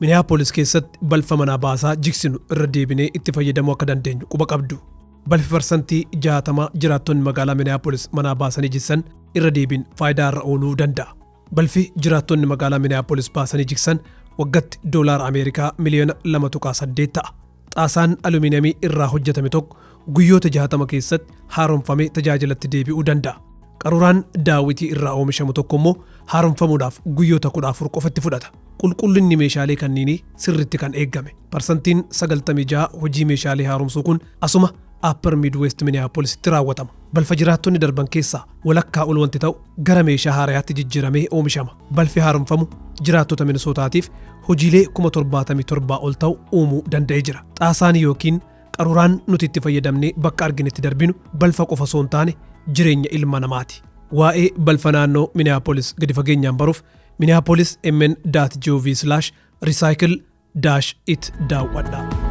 Minneapolis keessatti balfa manaa baasaa jigsinu irra deebinee itti fayyadamuu akka dandeenyu quba qabdu. Balfi 60% jiraattonni magaalaa Minneapolis manaa baasanii jigsan irra deebiin faayidaa irra ooluu danda'a. Balfi jiraattonni magaalaa Minneapolis baasanii jigsan waggatti doolaara Ameerikaa miliyoona 2.8 ta'a. Xaasaan alumiiniyamii irraa hojjetame tokko guyyoota 60 keessatti haaromfamee tajaajilatti deebi'uu danda'a. Qaruuraan daawitii irraa oomishamu tokko immoo haaromfamuudhaaf guyyoota 14 qofatti fudhata. Qulqullinni meeshaalee kanniinii sirriitti kan eegame. 96% hojii meeshaalee haaromsuu kun asuma Upper Midwest Minneapolisitti raawwatama. Balfa jiraattonni darban keessaa walakkaa ol wanti ta'u gara meeshaa haarayaatti jijjiiramee oomishama. Balfi haaromfamu jiraattota Minisootaatiif hojiilee 77,000 ol ta'u uumuu danda'ee jira. Xaasaan yookiin qaruuraan nuti itti fayyadamnee bakka arginetti darbinu balfa qofa osoo hin taane jireenya ilma namaati. Waa'ee balfa naannoo Minneapolis gadi fageenyaan baruuf minneapolismn.gov/recycle-it daawwadha.